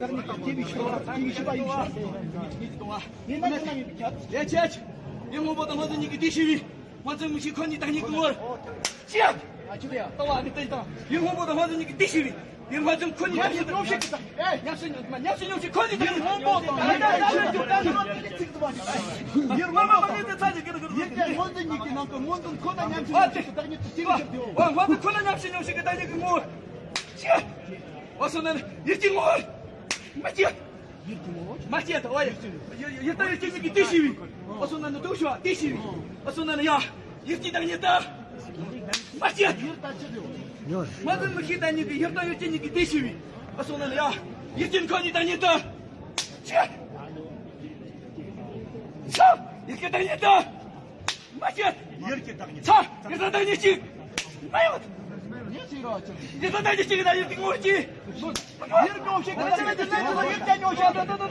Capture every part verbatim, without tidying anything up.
ལས་བྱེད། ཡུལ་སྔོན་པོ་དང་སྔོན་འཛིན་གཉིས་ཀྱི་སྡེ་ཞི་བའི། སྔོན་འཛིན་མི་ཤེས་ཁོ་གཉིས་བདག་ཉིད་ཀྱི་ངོར། ཅི་ཡ། ལྟ་བ་ནི་བསྟན་དང་། ཡུལ་སྔོན་པོ་དང་སྔོན་འཛིན་གཉིས་ཀྱི་སྡེ་ཞི་བའི། ཡུལ་སྔོན་འཛིན་ཁོ་གཉིས་བདག་ཉིད་དུ། ཉམས་སུ་ཉམས་སུ་ཉམས་སུ་ཁོ་གཉིས་བདག་ཉིད་དུ། ཡུལ་སྔོན་པོ་དང་ཡུལ་སྔོན་པོ་དང་། ཡུལ་སྔོན་འཛིན་གཉིས་ཀྱི་ནང་དུ་སྔོན་འཛིན་ཁོ་ན་ཉམས་སུ་ཉམས་སུ་བདག་ཉིད་དུ། སྔོན་འཛིན་ཁོ་ན་ཉམས་སུ་ཉམས་སུ་བདག་ཉིད་ཀྱི་ངོར། ཅི་ཡ། འོ་སོང་ན་ནི་ཡུལ་གྱི་ངོར། མ་སྐྱེས། མ་སྐྱེས་ད་འོ་ཡ། ཡུལ་དང་ཡུལ་སྐྱེ་གཉིས་ཀྱི་སྡེ་ཞི་བའི། འོ་སོང་ན་ནི་འདུག་ཤོག་སྡེ་ཞི་བའི། འོ་སོང་ན་ནི་ཡ། ཡུལ་སྐྱེ་བདག་ཉིད་དུ། མ་སྐྱེས། སྔོན་འཛིན་མི་ཤེས་བདག་ཉིད་ཀྱི་ཡུལ་དང་ཡུལ་སྐྱེ་གཉིས་ཀྱི་སྡེ་ཞི་བའི། འོ་སོང་ན་ནི་ཡ། ཡུལ་སྐྱེ་ཁོ་གཉིས་བདག་ཉིད་དུ། ཅི་ཡ། ཡུལ་སྐྱེ་བདག་ཉིད་དུ། མ་སྐྱེས། ཡུལ་གྱི་བདག་ཉིད། ཚ། ཡུལ་ས་བདག་ཉིད་གཅིག་མ་ཡོད། ཡུལ་ས་བདག་ཉིད་གཅིག་ཡིན་ན་ཡུལ་གྱི་ངོར་གྱི། ཡུལ་གྱི་ངོར་གྱི། ཡུལ་གྱི་ངོར་གྱི། ཡུལ་གྱི་ངོར་གྱི། ད་དུ་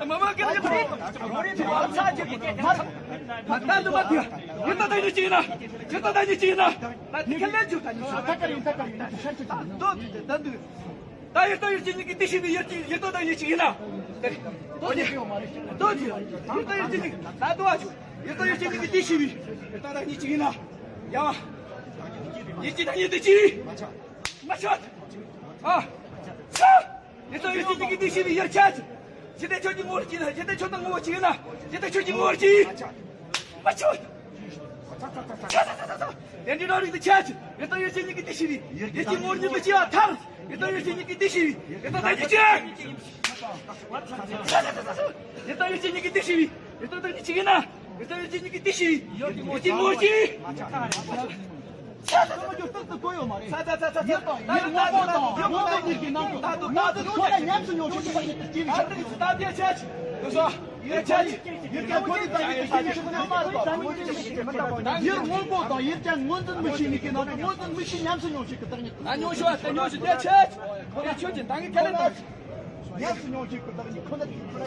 མ་མ་གི་ཡུལ་ས་བདག་ཉིད་གཅིག་ཡིན་ན། ད་དུ་ཁས་ལེན་བྱོས། ད་ནི་ཤོག་ད་ག་རེ་ཡིན། ད་ག་རེ་ཡིན། ད་དུ་ཤར་གྱི། ད་དུ། ད་ཡུལ་དང་ཡུལ་སྐྱེ་གཉིས་ཀྱི་སྡེ་ཞི་བའི། ཡུལ་གྱི་ཡུལ་དང་བདག་ཉིད་གཅིག་ཡིན་ན། ད་དུ་ཡུལ་དང་ཡུལ་སྐྱེ་གཉིས། ད་དུ་ཨ་ཆུ། ཡུལ་དང་ཡུལ་སྐྱེ་གཉིས་ཀྱི་སྡེ་ཞི་བའི། ཡུལ་དང་བདག་ཉིད་གཅིག་ཡིན་ན། ཡ། ཡུལ་གྱི་བདག་ཉིད་དུ་ཅི། མ་ཆོད། ཨ། ཡུལ་དང་ཡུལ་སྐྱེ་གཉིས་ཀྱི་སྡེ་ཞི་བའི་ཡུལ་ཆད། ཞི་བདེ་ཆོས་ཀྱི་ངོར་གྱི་ན། ཞི་བདེ་ཆོས་དང་ངོ་བོ་གཅིག་ཡིན་ན། ཞི་བདེ་ཆོས་ཀྱི་ངོར་གྱི། མ་ཆོད། དེ་འདྲའི་རང་རིག་ཏུ་ཆད། ཡུལ་དང་ཡུལ་སྐྱེ་གཉིས་ཀྱི་སྡེ་ཞི་བའི། ཡུལ་གྱི་ངོར་ཉིད་དུ་སྐྱེ་བ་མཐར། ཡུལ་དང་ཡུལ་སྐྱེ་གཉིས་ཀྱི་སྡེ་ཞི་བའི། ཡུལ་དང་བདག་ཉིད་ཅི། ཡུལ་དང་ཡུལ་སྐྱེ་གཉིས་ཀྱི་སྡེ་ཞི་བའི། ཡུལ་དང་བདག་ཉིད་གཅིག་ཡིན་ན། ཡུལ་དང་ཡུལ་སྐྱེ་གཉིས་ཀྱི་སྡེ་ཞི་བའི། ཡུལ་གྱི་ངོར་གྱི། ཚ་ཚ་ཚ་ཚ་ཚ། ཡུལ་སྔོན་པོ་དང་ཡུལ་སྔོན་པོ་གཉིས་ཀྱི་ནང་དུ། ད་དུ་ད་དུ་ཁོ་ན་ཉམས་སུ་མྱོང་ཤེས་ཀྱི་ད་ནི་སྐྱེ་བའི་ཆ། ད་དུ་ད་དེ་ཆ། ཡུལ་ཆ། ཡུལ་ཆ། ཡུལ་ཆ་ཁོ་ནི་ད་ཡུལ་ཆ་ཡུལ་ཆ་ཁོ་ན་མ་རེད། ཡུལ་སྔོན་པོ་དང་ཡུལ་ཆ་སྔོན་འཛིན་མི་ཤེས་གཉིས་ཀྱི་ནང་དུ། སྔོན་འཛིན་མི་ཤེས་ཉམས་སུ་མྱོང་ཤེས་ཀྱི་བདག་ཉིད། ད་མྱོང་ཤོག་ད་མྱོང་ཤོག་དེ་ཆ། དེ་ཆོས་ཀྱི་ད་ངས་ག་ལེ་ད། ཉམས་སུ་མྱོང་ཤེས་ཀྱི་བདག་ཉིད་ཁོ་ན་དེ་ཁོ་ན།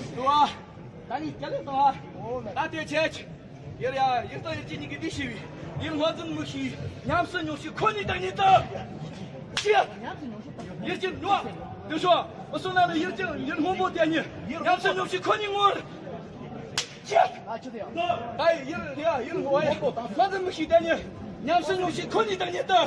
ད་ངས་ག་ལེ་ད། ད་དེ་ཆ། ཡར་ཡ། ཡུལ་དང་ཡུལ་སྐྱེ་གཉིས་ཀྱི་སྡེ་ཞི་བའི། ཡུལ་སྔོན་འཛིན་མི་ཤེས་ཉམས་སུ་མྱོང་ཤེས་ཁོ་ནི་བདག་ཉིད་དུ། ཅི་ཡ། ཡུལ་གྱི་ནུ། དེ་ཤོ། འོ་སོང་ན་ནི་ཡུལ་གྱི་ཡུལ་སྔོན་པོ་དེ་ཉིད་ཉམས་སུ་མྱོང་ཤེས་ཁོ་ནི་ངོར། ཅི་ཡ། ད་ཡུལ་དེ་ཡ་ཡུལ་སྔོན་པོ་དང་སྔོན་འཛིན་མི་ཤེས་དེ་ཉིད་ཉམས་སུ་མྱོང་ཤེས་ཁོ་ནི་བདག་ཉིད་དུ།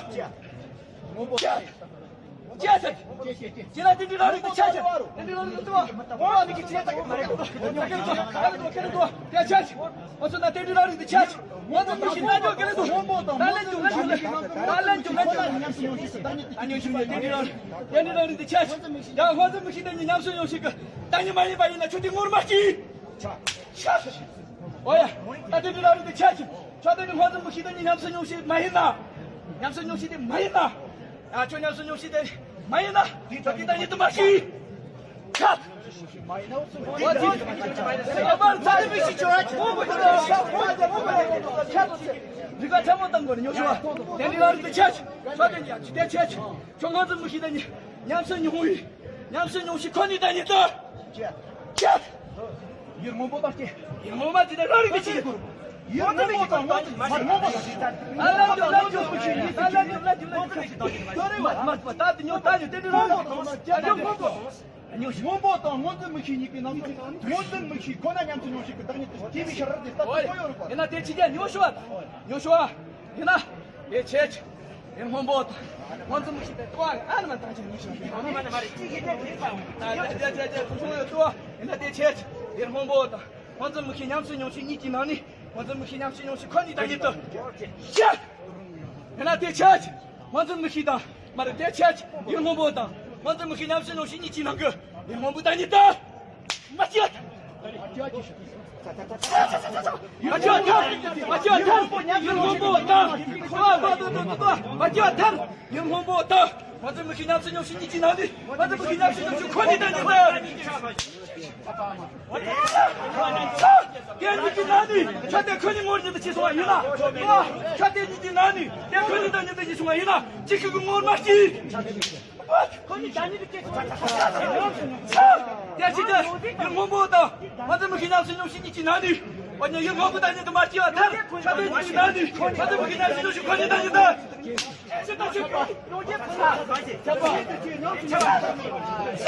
ཅི་ཡ། ཅི་ཡ། ཅི་ལ་དེ་འདྲའི་རང་རིག་ཏུ་ཆ་ཆ། དེ་འདྲའི་རང་རིག་ཏུ་བ། འོ་ནི་གི་ཅི་ཡ་ད་གི་མ་རེད། ཁྱེད་རང་ཚོ་ཁྱེད་རང་ཚོ་ཁྱེད་རང་ཚོ་དེ་ཆ་ཆ། འོ་ཚོ་ན་དེ་འདྲའི་རང་རིག་ཏུ་ཆ་ཆ། འོ་ཚོ་མི་ཤེས་ན་ཇོ་ཁྱེད་རང་ཚོ། ད་ལན་ཅུང་ལན་ཅུང་ད་ལན་ཅུང་ལན་ཅུང་། ད་ཉོ་ཆུང་ནས་དེ་འདྲའི་རང་དེ་འདྲའི་རང་རིག་ཏུ་ཆ་ཆ། ཡང་འོ་ཚོ་མི་ཤེས་ན་ཉམས་སུ་མྱོང་ཤེས་ཀྱི་བདག་ཉིད་མ་ཡིན་པ་ཡིན་ན་ཁྱོད་དེ་ངོར་མ་སྐྱེས། ཆ་ཆ། འོ་ཡ། ད་དེ་འདྲའི་རང་རིག་ཏུ་ཆ་ཆ། ཁྱོད་དེ་ནི་འོ་ཚོ་མི་ཤེས་ན་ཉམས་སུ་མྱོང་ཤེས་མ་ཡིན་ན། ཉམས་སུ་མྱོང་ཤེས་དེ་མ་ཡིན་ན། ཨ་ཁྱོད་ཉམས་སུ་མྱོང་ཤེས་དེ་མ་ཡིན་ན། ཁྱོད་ཀྱི་བདག་ཉིད་དུ་མ་ཤེས། ཁྱབ། འོ་དེ། ཨ་མར་ཚ་དེ་མི་ཤེས་ཆོག་ཨ་ཁྱོད། རིག་པ་ཚ་མོ་བཏང་དགོས་ནི་ཉོ་ཤོག་ཨ། དེ་འདྲའི་རང་རིག་ཏུ་ཆ་ཆ། ཁྱོད་དེ་ཉ་ཅི་དེ་ཆ་ཆ། ཁྱོད་འོ་ཚོ་མི་ཤེས་དེ་ཉི་ཉམས་སུ་མྱོང་བའི། ཉམས་སུ་མྱོང་ཤེས་ཁོ་ནི་བདག་ཉིད་དུ། ཁྱབ། ཡུལ་སྔོན་པོ་དང་སྐྱེ། ཡུལ་སྔོན་མ་ཅི་ན་རང་རིག་ཏུ་ཆ་ཆ། ཡུལ་སྔོན་པོ་དང་སྔོན་པོ་དང་། ཨ་ལན་ཅུང་ལན་ཅུང་། ཨ་ལན་ཅུང་ལན་ཅུང་ལན་ཅུང་། ད་དེ་ཉོ་ད་ཉོ་དེ་འདྲ་རང་རིག་ཏུ་ཆ་ཆ། ཡུལ་སྔོན་པོ། སྔོན་འཛིན་མི་ཤེས་གཉིས་ཀྱི་ནང་དུ། སྔོན་འཛིན་མི་ཤེས་ཁོ་ན་ཉམས་སུ་མྱོང་ཤེས་ཀྱི་བདག་ཉིད་དུ་སྐྱེ་བའི་ཕྱིར་རོ། དེ་ལྟ་བུ་ཡོད་རེད་པ། ཡིན་ན་དེ་ཅི་བྱ་ཉོ་ཤོག་ཨ། ཉོ་ཤོག་ཨ། ཡིན་ན། དེ་ཆ་ཆ། ཡུལ་སྔོན་པོ་དང་། སྔོན་འཛིན་མི་ཤེས་དེ་ཏོ་ཨ་ཨ་ནི་མ་བཏང་ཆ་ཉོ་ཤོག་ཨ། ཡིན་ན་དེ་ཆ་ཆ། སྔོན་འཛིན་མི་ཤེས་ཉམས་སུ་མྱོང་ཤེས་གཉིས་ཀྱི་ནང་ནས། སྔོན་འཛིན་མི་ཤེས་ཉམས་སུ་མྱོང་ཤེས་ཁོ་ནི་བདག་ཉིད་དུ། ཤ། ཡིན་ན་དེ་ཆ་ཆ། སྔོན་འཛིན་མི་ཤེས་དང་། མ་རེད་དེ་ཆ་ཆ། ཡུལ་སྔོན་པོ་དང་། སྔོན་འཛིན་མི་ཤེས་ཉམས་སུ་མྱོང་ཤེས་གཉིས་ཀྱི་ནང་གི། ཡུལ་སྔོན་པོ་བདག་ཉིད་དུ། མ་སྐྱེས། མ་སྐྱེས་མཐར། མ་སྐྱེས་མཐར། ཡུལ་སྔོན་པོ་དང་། མ་སྐྱེས་མཐར། ཡུལ་སྔོན་པོ་དང་། སྔོན་འཛིན་མི་ཤེས་ཉམས་སུ་མྱོང་ཤེས་གཉིས་ཀྱི་ནང་ནས། སྔོན་འཛིན་མི་ཤེས་ཉམས་སུ་མྱོང་ཤེས་གཉིས་ཀྱི་ནང་ནས། དེ་གཉིས་ཀྱི་ནང་ནས་ཁྱོད་དེ་ཁོ་ནི་ངོར་ཉིད་དུ་སྐྱེས་སོང་བ་ཡིན་ན། ཁྱོད་དེ་གཉིས་ཀྱི་ནང་ནས་དེ་ཁོ་ནི་བདག་ཉིད་དུ་སྐྱེས་སོང་བ་ཡིན་ན། གཅིག་གི་ངོར་མ་སྐྱེས། ཁོ་ནི་བདག་ཉིད་དུ་སྐྱེས་སོང་བ་ཡིན་ན། དེ་ཕྱི་དེ་ཡུལ་སྔོན་པོ་དང་། སྔོན་འཛིན་མི་ཤེས་ཉམས་སུ་མྱོང་ཤེས་གཉིས་ཀྱི་ནང་ནས། འོ་ན་ཡུལ་སྔོན་པོ་བདག་ཉིད་དུ་མ་སྐྱེས་པ་ལྟར། ཁྱོད་དེ་གཉིས་ཀྱི་ནང་ནས་སྔོན་འཛིན་མི་ཤེས་ཉམས་སུ་མྱོང་ཤེས་ཁོ་ནི་བདག་ཉིད་དུ། ཁྱབ་པ། ཁྱབ་པ། ཁྱབ་པ།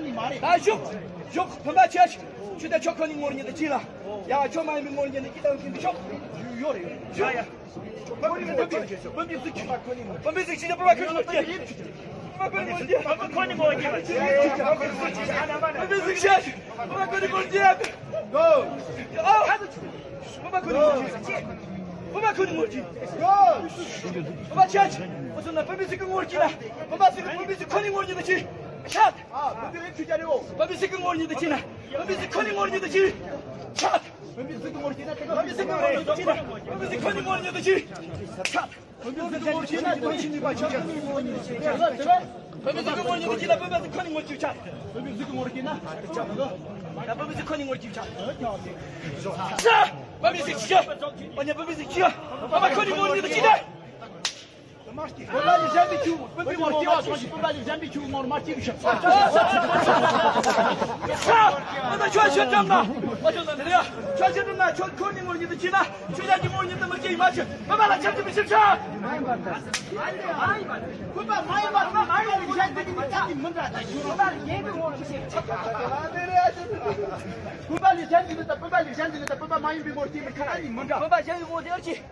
ནི་མ་རེད། ད་ཞོག་ཞོག་བུམ་པ་ཆེ། ཁྱོད་ད་ཁྱོད་ཁོ་ནི་ངོར་ཉིད་དུ་ཅི་ལ། ཡ་ཁྱོད་མ་ཡིན་པའི་ངོར་ཉིད་དུ་ཅི་དང་ཁྱིམ་དུ་ཤོག་ཡོད་རེད། ཡ་ཡ། བུམ་པའི་བུམ་པའི་བུམ་པའི་གཟུགས་ཀྱི་བུམ་པའི་གཟུགས་ཀྱི་བུམ་པ་ཁྱོད་ངོར་ཉིད། བུམ་པ་ཁྱོད་ངོར་ཉིད། བུམ་པ་ཁྱོད་ངོར་ཉིད། བུམ་པའི་གཟུགས་ཀྱི་བུམ་པ་ཁྱོད་ངོར་ཉིད། ཨ། བུམ་པ་ཁོ་ནི་ངོར་གྱིས། བུམ་པ་ཁོ་ནི་ངོར་གྱིས། བུམ་པ་ཆ་ཆ། འོ་སོང་ན་བུམ་པའི་གཟུགས་ཀྱི་ངོར་གྱིས་ན། བུམ་པ་གཟུགས་ཀྱི་བུམ་པའི་གཟུགས་ཁོ་ནི་ངོར་གྱིས་ན་ཅི། ཆ། ཨ། བུམ་པའི་རིགས་ཆུ་ཆ་རེ་འོ། བུམ་པའི་གཟུགས་ཀྱི་ངོར་གྱིས་ན་ཅི་ན། བུམ་པའི་གཟུགས་ཁོ་ནི་ངོར་གྱིས་ན་ཅི། ཆ། བུམ་པའི་གཟུགས་ཀྱི་ངོར་གྱིས་ན། བུམ་པའི་གཟུགས་ཁོ་ནི་ངོར་གྱིས་ན་ཅི། ཆ། བུམ་པའི་གཟུགས་ཀྱི་ངོར་གྱིས་ན་དོན་ཆེན་གཉིས་པ་ཆ་ཆ། བུམ་པའི་གཟུགས་ཀྱི་ངོར་གྱིས་ན་ཅི་ན། བུམ་པའི་གཟུགས་ཁོ་ནི་ངོར་གྱིས་ཆ། བུམ་པའི་གཟུགས་ཀྱི་ངོར་གྱིས་ན། ད་བུམ་པའི་གཟུགས་ཁོ་ནི་ངོར་གྱིས་ཆ། ཆ། བུམ་པའི་གཟུགས་ཆ། འོ་ན་བུམ་པའི་གཟུགས་ཆ། བུམ་པ་ཁོ་ནི་ངོར་གྱིས་ན་ཅི་ན། བུམ་པ་ལས་གཞན་པའི་ཆུ། བུམ་པའི་ངོར་སྐྱེ་བ་སོང་ཞིག་བུམ་པ་ལས་གཞན་པའི་ཆུ་ངོར་མ་སྐྱེ་བའི་ཕྱིར། ཨ་ད་ཁྱོད་ཤེས་ཙམ་ན། ཨ་ཁྱོད་ན་རེ་ཡ། ཁྱོད་ཤེས་ཙམ་ན་ཁྱོད་ཁོ་ནི་ངོར་ཉིད་དུ་ཅི་ན། ཁྱོད་ཡང་ཀྱི་ངོར་ཉིད་དུ་མི་སྐྱེ་ཡི་མ་ཕྱིར། བུམ་པ་ལ་ཁྱབ་ཀྱི་མི་ཕྱིར་ཆ། མ་ཡིན་པ་དང་། མ་ཡིན་པ། བུམ་པ་མ་ཡིན་པ་དང་མ་ཡིན་པའི་གཞན་དེ་ནི་མི་འདྲ་ད་ཞུ། བུམ་པ་ལས་གཞན་པའི་ངོར་མི་ཤེས། བུམ་པ་ལས་གཞན་དེ་ནི་ད་བུམ་པ་ལས་གཞན་དེ་ནི་ད་བུམ་པ་མ་ཡིན་པའི་ངོར་སྐྱེ་མི་ཁ་ནི་མི་འདྲ། བུམ་པ་གཞན་པའི་ངོར་དེར་ཅི། ཡིན་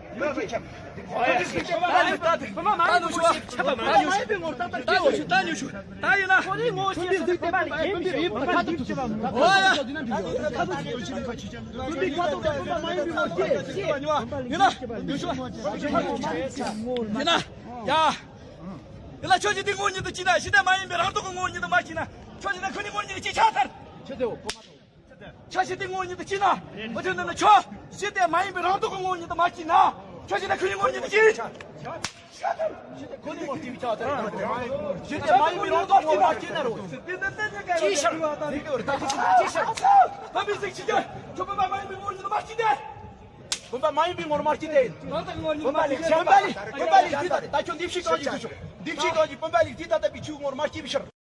ན། ཡ། ཡིན་ན་ཁྱོད་ཀྱིས་འདི་ངོར་ཉིད་དུ་ཅི་ན། ཞི་བདེ་མ་ཡིན་པའི་རང་སྟོབས་ཀྱི་ངོར་ཉིད་དུ་མ་ཅི་ན། ཁྱོད་ཀྱིས་ན་ཁོ་ནི་ངོར་ཉིད་དུ་ཅི་ཆགས་ཚར། ཁྱོད་ཀྱིས་འདི་ངོར་ཉིད་དུ་ཅི་ན། འོ་ཁྱོད་ནི་ན་ཁྱོད་ཞི་བདེ་མ་ཡིན་པའི་རང་སྟོབས་ཀྱི་ངོར་ཉིད་དུ་མ་ཅི་ན། ཁྱོད་ཀྱིས་ན་ཁོ་ནི་ངོར་ཉིད་དུ་ཅི། ཁོ་ནི་ངོར་ཅི་ཆགས་ཚར། ཞི་བདེ་མ་ཡིན་པའི་རང་སྟོབས་ཀྱི་ངོར་ཅི་ན་རོ། ཅི་ཤར། ཅི་ཤར། བུམ་པའི་གཟུགས་ཅི་ཆགས། ཁྱོད་བུམ་པ་མ་ཡིན་པའི་ངོར་ཉིད་དུ་མ་ཅི་ན། བུམ་པ་མ་ཡིན་པའི་ངོར་མ་སྐྱེས་ཏེ། བུམ་པ་ལས་གཞན་པ། བུམ་པ་ལས་བུམ་པ་ལས་འདི་ལྟ་རེད། ད་ཁྱོད་འདི་ཕྱི་གང་ཞིག་ཏུ་ཤོག་འདི་ཕྱི་གང་ཞིག་བུམ་པ་ལས་འདི་ལྟ་ལྟ་བུའི་ཆུའི་ངོར་མ་སྐྱེས་པའི་ཕྱིར།